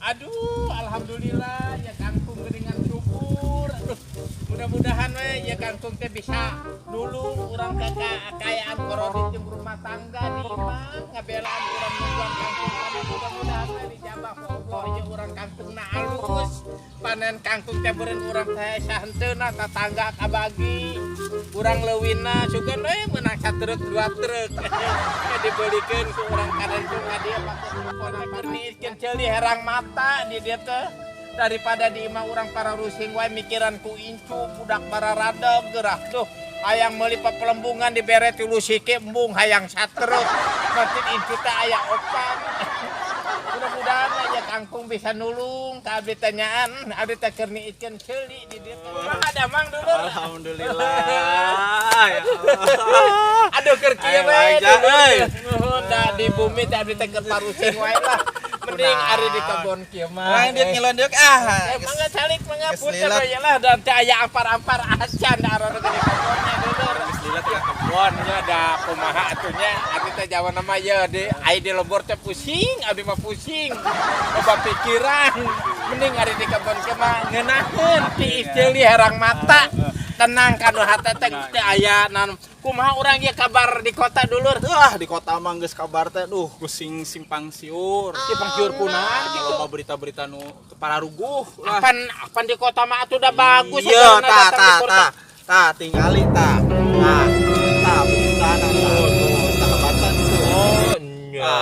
Aduh, alhamdulillah ya kangkung geuningan subur. Aduh, mudah-mudahan we ya kangkung teh bisa nulung urang ke kekayaan korodit jeung rumah tangga di imah, ngabelaan urang nungguan kangkung kana, mudah-mudahan we dijabah ku Allah ieu urang kangkungna alus. Panen kangkung teh beureun urang teh sahenteuna tetangga kabagi. Urang leuwina sugan we meunang satruk dua truk. Dibelikeun ku urang kadentung ka dieu pake telepon keur niiskeun ceuli herang mata di dieu teh, daripada di imah urang para rusing wae mikiran ku incu budak bararadeg geurah tuh hayang meuli papelembungan dibere tilu siki, embung, hayang satruk makin incu teh aya opat. Mudah-mudahan aja kangkung bisa nulung ka abdi teh nyaan, abdi teh keur niiskeun ceuli di dieu teh. Kumaha damang, dulur? Alhamdulillah. Ya Allah. Aduh, keur kieu Ayo, we aja, dulur. Euy. Nuhun, da di bumi teh abdi teh keur parusing wae lah, mending ari di kebon kieu mah. Urang dieu ngiluan dieu ah. Mangga calik, mangga. Geus punten lila. we lah, dan teh aya ampar-ampar acan da arana di kebonnya, dulur. Geus lila teh kebon nya, da kumaha atuh nya, abdi teh jawana mah ye di ai di lembur teh pusing, abdi mah pusing loba pikiran, mending ari di kebon kieu mah ngeunaheun tiis ceuli herang mata, tenang kanu hate teh teu aya naon. Kumaha urang ieu kabar di kota, dulur? Wah, di kota mah geus kabar teh duh pusing simpang siur. Simpang siur kunaon gitu? Loba berita-berita nu pararuguh lah. Apan apan di kota mah atuh udah bagus Iya, atuh, ta datang ta di kota. Ta. Ta tingali ta. Nah, ta berita ta. Tuh, tah baca tuh. Oh, nya.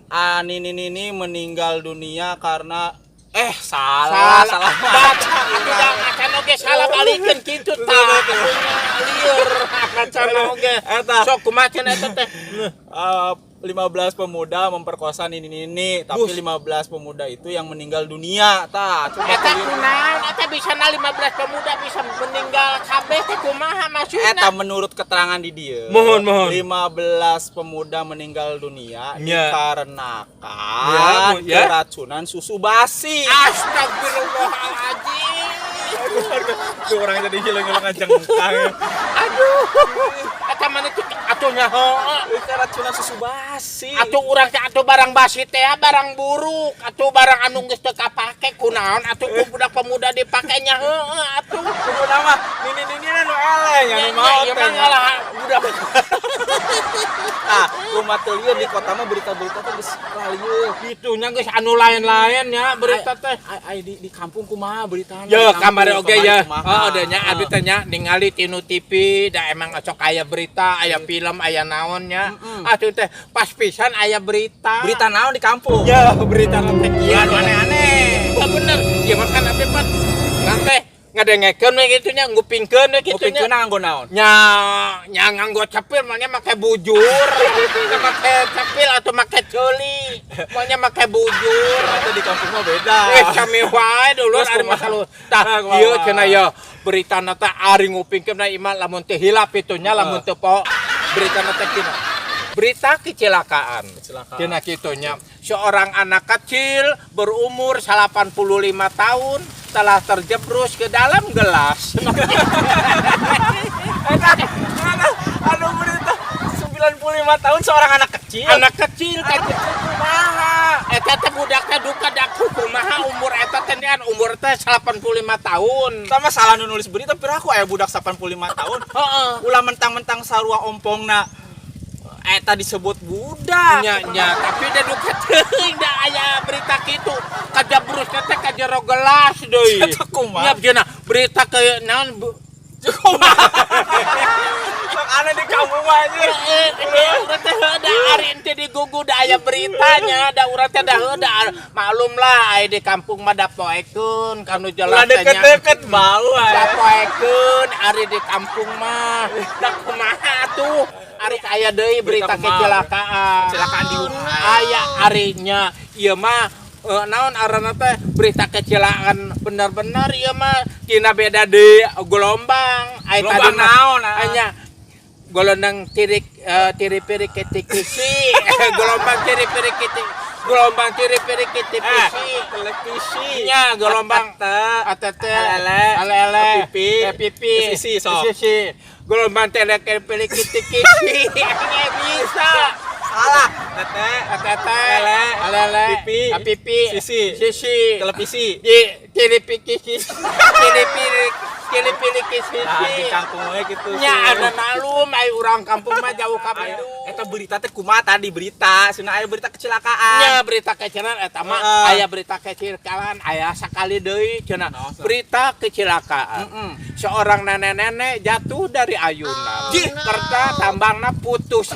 Ah, Nini Nini meninggal dunia karena salah salah salah. Baca atuh da macan oge salah balikeun kitu tah, lieur macan oge. Eta. Sok kumaha cenah eta teh? 15 pemuda memperkosa Nini Nini, tapi Bus. 15 pemuda itu yang meninggal dunia. Tah, coba Eta lihat. Kunaon eta bisa na 15 pemuda bisa meninggal kabeh teh, kumaha maksudna? Eta menurut keterangan di dia. Mohon, mohon. 15 pemuda meninggal dunia dikarenakan Ya, ya. keracunan susu basi. Astagfirullahaladzim. Tuh orang jadi hilang-hilang jengkang. Aduh, eta mana tuh atuh nyaho. Keracunan susu basi. Atuh urang teh atuh barang basi teh barang buruk, atuh barang anu geus teu kapake, kunaon atuh ku budak pemuda dipake nya heueuh atuh. Kudu nama nini nini nu eleh nya nu maot Ya teh mah nya. Ngalah budak. Ah, kumaha teu lieur di kota mah berita-berita teh geus lieur. Gitu nya, geus anu lain-lain nya berita teh. Ai ai di kampung kumaha beritana? Ya Di kampung, kamari oge ya. kamari kumaha? Oh, ada nya abdi teh nya ningali tinu TV da emang sok aya berita, aya film, aya naon nya. Atuh teh pas pisan aya berita. Berita naon di kampung? Ya berita teh kieu. Ya, anu aneh-aneh. Wah, bener. Ya makan abdi pan ngan teh ngadengekeun we kitu nya, ngupingkeun we kitu nya. Ngupingkeun nganggo naon? Nya nya nganggo cepil, maunya make bujur. Nya make cepil atau make ceuli. Maunya make bujur. Itu di kampung mah beda. Eh, sami wae dulur. Terus ari kumaha? masalah. Tah, Nah, kumaha? ieu cenah ya beritana teh ari ngupingkeun na imah lamun teu hilap itu nya, lamun teu poho beritana teh cenah. Berita kecelakaan. Kecelakaan. Cenah kitu nya. Seorang anak kecil berumur 85 tahun telah terjebrus ke dalam gelas. Anu berita 95 tahun seorang anak kecil. Anak kecil kan. Anak kecil kumaha? Eta teh budak teh duka daku kumaha umur eta teh kan umur teh 85 tahun. Sama salah nu nulis berita, piraku aya budak 85 tahun. Ulah mentang-mentang sarua ompongna eta disebut budak. Nya nya, tapi da duka teuing da aya berita kitu. Kajabrusna teh ka jero gelas deui. Eta kumaha? Nya cenah berita ke naon Kumaha? Sok aneh di kampung mah anjir. Eh, urang teh heuh da ari ente digugu da aya beritanya da urang teh da heuh da maklum lah aya di kampung mah da poekeun kanu jelas Ulah teh nya. deket-deket bau Da aya. poekeun ari di kampung mah. Da kumaha atuh? Ari aya deui berita Berita kumaha? kecelakaan. Kecelakaan di rumah. Aya arinya ieu mah naon aranna teh berita kecelakaan bener-bener ieu mah tina beda di gelombang. Ai Gelombang tadi mah naon, ah? Anya gelombang tirik tiri pirik ketik kisi, gelombang tiri pirik ketik, gelombang tiri pirik ketik kisi. Televisi. Nya gelombang Ate ATT Alele. alele. Pipi. Pipi. Sisi, sok. Sisi gelombang tele pirik ketik kisi. Nya bisa. Salah. Tete. ATT Lele. Alele. Pipi. Pipi. Sisi. Sisi. Televisi. Di televisi. Televisi. Televisi. Nah, di kampung we gitu. Nya ada malum ai urang kampung mah jauh ka Bandung. Eta berita teh kumaha tadi berita? Cenah aya berita kecelakaan. Nya berita kecelakaan eta mah aya berita kecelakaan aya sakali deui cenah berita kecelakaan. Seorang nenek-nenek jatuh dari ayunan. Jih. Karena tambangna putus.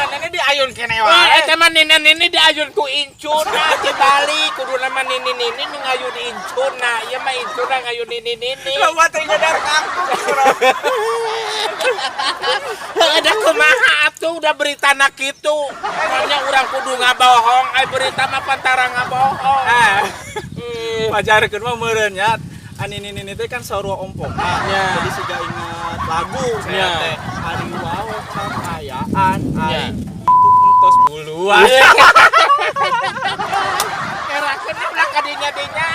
Nenek di ayun keneh Wah, wae. eta mah nini-nini diayun ku incuna ti Bali, kuduna mah nini-nini nu ngayun incuna. Ieu mah incuna ngayun nini-nini. Loba teh nyadar kangkung. Heuh, da kumaha atuh udah beritana kitu. Makanya urang kudu ngabohong, ai berita mah pantara ngabohong. Eh. Pajarkeun mah meureun nya. Ani nini teh kan sarua ompong. Nya. Jadi siga inget lagu saya Nya. teh. Ari wao kaayaan Nya. ari itu entos buluan. Kerakeun ulah ka dinya-dinya.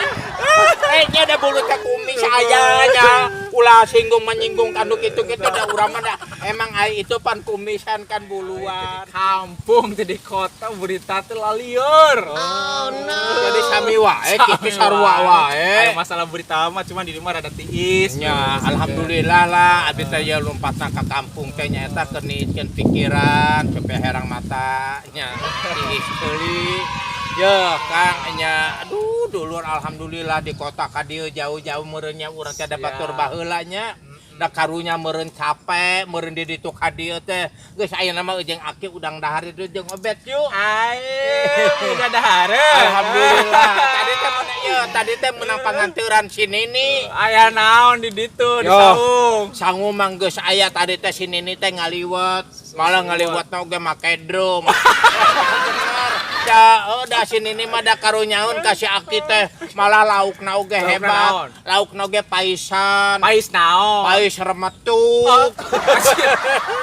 Eh, nya da bulu teh kumis aya nya. Ulah singgung menyinggung kanu kitu-kitu da urang mah da emang ai itu pan kumisan kan buluan. Kampung teh di kota berita teh lalieur. Oh, no. Jadi sami wae kitu sarua wae. Aya masalah berita mah cuman di rumah rada tiis. Nya, alhamdulillah lah abi teh ya lompatna ka kampung teh nyaeta keur niiskeun pikiran supaya herang mata nya tiis deui. Ye, Kang nya aduh dulur alhamdulillah di kota ka dieu jauh-jauh meureun nya urang teh da batur baheula nya. Da karunya meureun capek, meureun di ditu ka dieu teh. Geus ayeuna mah jeung aki udang dahar itu jeung obet yuk. Ae, udah dahareun. Alhamdulillah. Tadi teh menang ieu, tadi teh menang panganteuran si Nini. Aya naon di ditu di Yo. saung. Sangu mah geus aya tadi teh si Nini teh ngaliwet, malah ngaliwetna oge make drum. Bener. Da, oh, da si Nini mah da karunyaun ka si Aki teh malah laukna oge Laukna hebat. naon? Laukna oge paisan. Pais naon? Pais remetuk.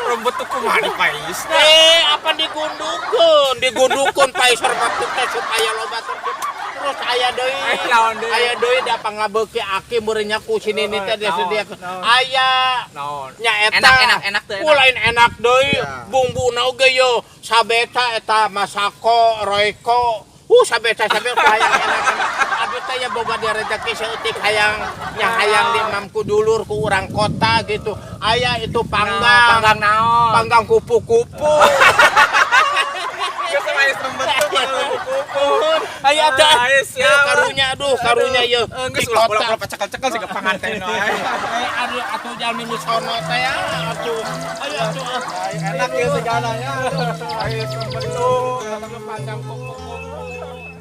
Rembet tuh kumaha di pais? Eh, apa digundukeun? Digundukeun pais remetuk teh supaya loba terus aya deui. Eh, naon deui? Aya deui da pangabeuki Aki meureun nya ku si Nini teh Naon, disediakeun. naon. Aya Naon? nya eta Enak, enak, enak tuh, enak. Oh, lain enak deui bumbuna oge yo sabeta eta masako royco sabeta sabeta hayang enak enak abdi teh ya boga di rezeki saeutik hayang nya hayang di imam ku dulur ku urang kota gitu aya itu panggang Panggang naon? panggang kupu-kupu. Geus pais rembet tuh kupu-kupu. Aya teh Ayo, siap. karunya aduh karunya ye Geus di ulah kota. ulah ulah cekel-cekel siga panganten wae. Eh, aduh atuh jalmi nu sono teh ya atuh ayo atuh ah. Enak ya segalanya. Pais rembet tuh. Panggang kupu-kupu.